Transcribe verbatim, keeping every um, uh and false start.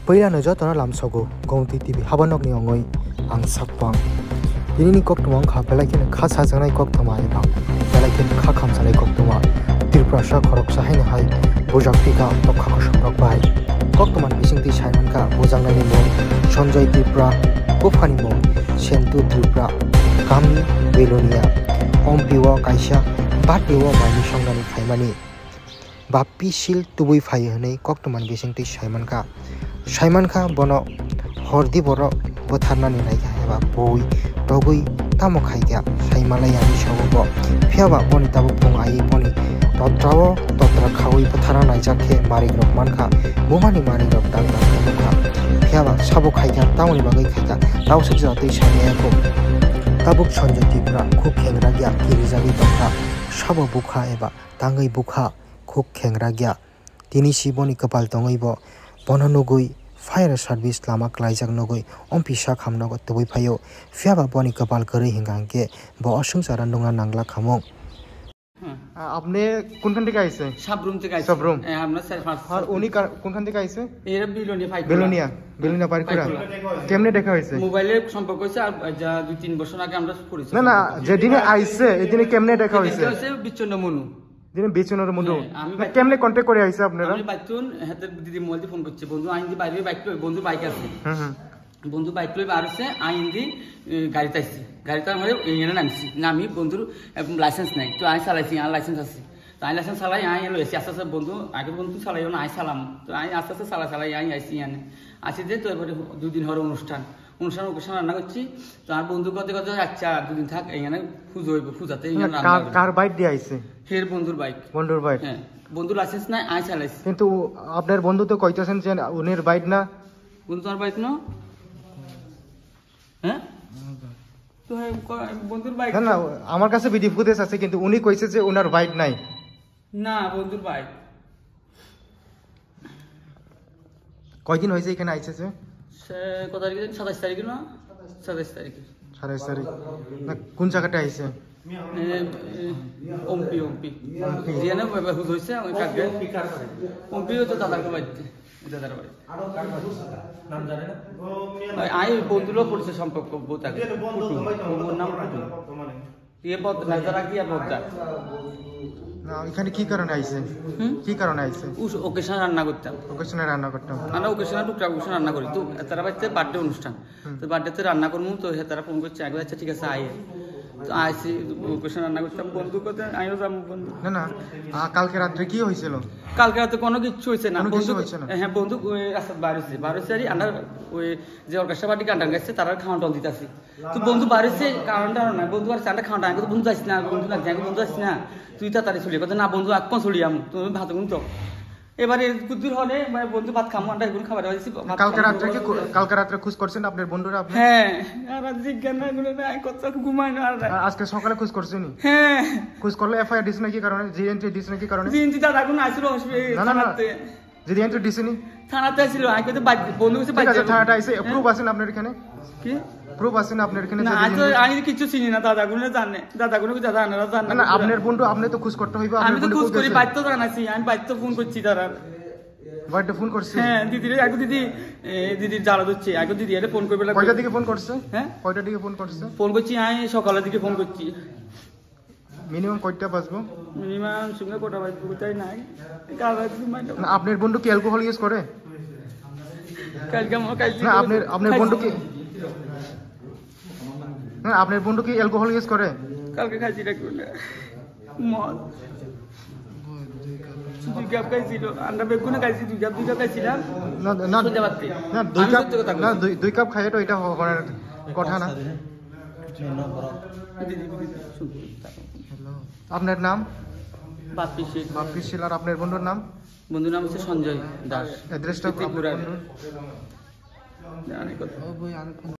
Puilano jotono lamsogo, Gomti T V habanokni ongoi ang Sakpang. Tinini koktwma wngkha belai kheno kha sajaknai koktwma eba belai kheno kha khamjaknai koktwma. Tiprasa khoroksa haino hai bujak tika tokha kosokrok bai. Koktwmani bisingtwi sai mankha bujaknaini mung Sanjay Tripura, buphani mung Sentu Tripura, kami Belonia. Ompi o kaisa bati o maini songnani phaimani. Bappi sil tubui phai hwnwi koktwmani bisingtwi sai mankha. Sai mankha bono hordi borok bwtharnani naikha eba bui togwi tamo khaikha sai manlai ani sao bo. Phiyaba boni tabuk phung ai boni totrao totra khaui bwtharna naijak khe marik rok mankha. Bumani marik rok dang dang khe nukha. Phiyaba sabo khaikha tamoni bagwi khaikha tau swk jora twi sai maya kho. Tabuk Sanjay Tripura khuk khengra ya kirijagwi tongkha. Sabo bukha eba tangwi bukha. Khuk khengra ya. Tini si boni kwpal tongwi bo bono nugwi fire service lama klaijak nugwi ompi sak hamnogo tubui phaio. Phiyaba boni kwpal kwrwi hingka hinkhe bo o swngcharo nungna nangla khamung. হুম। আ-, আপনি কোনখান থেকে আইছে? সাবরুম থেকে আইছে। সাবরুম। হ্যাঁ, আমরা চার পাঁচ আর উনি কার-, কোনখান থেকে আইছে? এরা বিলোনিয়া পাইকুড়া। বিলোনিয়া, বিলোনিয়া পাইকুড়া। পাইকুড়া। কেমনে দেখা হয়েছে? মোবাইলে সম্পর্ক হয়েছে, আর যা দুই তিন বছর আগে আমরা পরিচয় না, না, হয়েছে। যেদিনে আইছে, এদিনে কেমনে দেখা হয়েছে? এদিনকে হচ্ছে বিচ্ছন্ন মনু। দিনে বেচুনর মধ্যে হ্যাঁ, আমি না, বাইক কেমনে কন্ট্যাক্ট করে আইছে আপনারা? আমি বাইকটুন হাতে দিদি মোবাইল দিয়ে ফোন করছে, "বন্ধু, আইন দি বাইরে বাইক লই, বন্ধু বাইক আছে।" হুম, হুম। বন্ধু বাইক লই বার হচ্ছে, আইন দি, এ, গাড়িতে আসছি। গাড়িতে আমার এখানে নামছি। নামি বন্ধুর, এ, লাইসেন্স নাই। তো আমি চালাইছি, আমার লাইসেন্স আছে। তো আমি লাইসেন্স চালাই, আমি লই আসছি। আস্তে আস্তে বন্ধু, আগে বন্ধু চালাইও না, আমি চালাম। তো আমি আস্তে আস্তে চালা চালাই, আমি আইছি এখানে। আসি যে তো এবারে দুদিন হওয়ার অনুষ্ঠান। অনুষ্ঠান occasion রান্না করছি। তো আমার বন্ধু কথা কথা, "আচ্ছা, দুদিন থাক, এখানে পুজো হইব, পূজাতে না, এখানে রান্না কার, করবো।" কার বাইক দিয়ে আইছে? হের বন্ধুর বাইক। বন্ধুর বাইক। হ্যাঁ, বন্ধুর লাইসেন্স নাই, আমি চালাইছি। কিন্তু আপনার বন্ধু তো কইতেছেন যে উনির বাইক না। বন্ধু, তোমার বাইক না? হ্যাঁ? তো হ্যাঁ, ক-, বন্ধুর বাইক। না, না, আমার কাছে ভিডিও ফুটেজ আছে, কিন্তু উনি কইছে যে ওনার বাইক নাই। না, বন্ধুর বাইক। কয়দিন হয়েছে এখানে আইছে যে? সে কত তারিখে জানি? সাতাইশ তারিখে না? সাতাইশ তারিখে। সাতাইশ তারিখ। না, কোন জায়গাটা আইছে? এ, এ, ওমপি, ওমপি। ওমপি। জিয়ানে হুজ হয়েছে, আমি কালকে। ওমপি হচ্ছে দাদার বাড়িতে, দাদার বাড়ি। নাম জানে না? ওই, আমি বন্ধুরও পরিচয় সম্পর্ক বহুত আগে। কুটুম, ওর নাম কুটুম। ইয়ে বদ-, না, যারা কি আর বদ্দা। না, এখানে কি কারণে আইছে? হুম? কি কারণে আইছে? উস-, occasion রান্না করতাম। Occasion এ রান্না করতাম। আমরা occasion এ টুকটাক occasion রান্না করি। তো তারা বাড়িতে বার্থডে অনুষ্ঠান। হুম। তো বার্থডে তে রান্না করমু, তো হে তারা ফোন করছে, আগে আচ্ছা ঠিক আছে, আয়। তো আইসি occasion রান্না করতাম, বন্ধু কথা, আমিও যাবো বন্ধু। না, না, আ, কালকে রাত্রে কি হয়েছিল? কালকে রাতে কোনো কিচ্ছু হয়েছে না। কোনো কিছু বন্ধু, হয়েছে না? হ্যাঁ, বন্ধু ওই রাস্তায় বার হয়েছে, বার হয়েছে আর কি, আমরা ওই যে অর্কেস্ট্রা পার্টি গান টান গাইছে, তারা খাওয়ান টান দিতে আসি। তো বন্ধু বাড়িছে কারণ টারণ নাই, বন্ধু বাড়িছে আমরা খাওয়া টাইম বন্ধু যাইস না, বন্ধু না যাই, বন্ধু যাইস না, তুই তাড়াতাড়ি চলে কথা না বন্ধু, আর কোন চলি আমি তুমি ভাত গুন তো। এবারে কুদ্দুর হলে মানে বন্ধু ভাত খামো, আমরা এগুলো খাবার হয়েছি, ভাত কালকে খামো। রাত্রে কি খু-, কালকে রাত্রে খোঁজ করছেন আপনার বন্ধুরা আপনি? হ্যাঁ, আর আজ জিজ্ঞাসা না গুলো না, কত ঘুমায় না আর। আর আজকে সকালে খোঁজ করছেন? হ্যাঁ। খোঁজ করলে এফআইআর দিস না কি কারণে? জি এন্ট্রি দিস না কি কারণে? জি এন্ট্রি দাদা কোন আসলো হসপিটালে না, না, না। থানাতে। যদি এন্ট্রি দিসনি? থানাতে ছিল, আমি কইতে বাদ, বন্ধু কইছে ঠিক বাদ আছে, যাবে। থানাতে আইছে, হ্যাঁ? প্রুফ আছে না আপনার এখানে? কি? প্রুফ আছে না আপনার এখানে না, যদি আমি তো, এন্ট্রি আমি তো কিচ্ছু চিনি না, দাদা গুলো জানে, দাদা গুলো জানে, দাদা না, না, জানে। আপনার বন্ধু, আপনি তো খোঁজ করতে হইবে, না, আমি আপনার তো বন্ধু খোঁজ কই করি, গেছে? বাড়িতে তো জানাইছি, আমি বাড়িতে তো ফোন করছি তারা। বাড়িতে ফোন করছে? হ্যাঁ, দিদিরে, আগে দিদি, এ, দিদির জ্বালা ধরছে, আগে দিদি এটা ফোন করবে লাগবে। কয়টার দিকে ফোন করছে? হ্যাঁ? কয়টার দিকে ফোন করছে? ফোন করছি, আমি সকালের দিকে ফোন করছি। মিনিমাম কয়টা বাজবো? মিনিমাম সঙ্গে কটা বাজবো, তাই নাই। কাল রাতে ঘুমাই না। না, আপনার বন্ধু কি অ্যালকোহল ইউজ করে? কালকে আমার খাইছি। না, আপনার, আপনার বন্ধু কি, না, আপনার বন্ধু কি অ্যালকোহল ইউজ করে? কালকে খাইছি না কোনো। মদ। দুই কাপ খাইছিল। আমরা বেগুনে খাইছি দুই কাপ, দুই কাপ খাইছিলাম। না, না, সন্ধ্যা বাদে। না, দুই আমি কাপ, সত্যি কথা না, বলছি। দুই, দুই কাপ খাইলে তো এটা হ-, হওয়ার কথা না। দিদি, দিদি, শুনতে। হ্যালো। আপনার নাম? বাপ্পি শীল। বাপ্পি শীল, আর আপনার বন্ধুর নাম? বন্ধুর নাম হচ্ছে সঞ্জয় দাস। অ্যাড্রেসটা ত্রিপুরার। আপনার বন্ধুর? জানি কোথায়।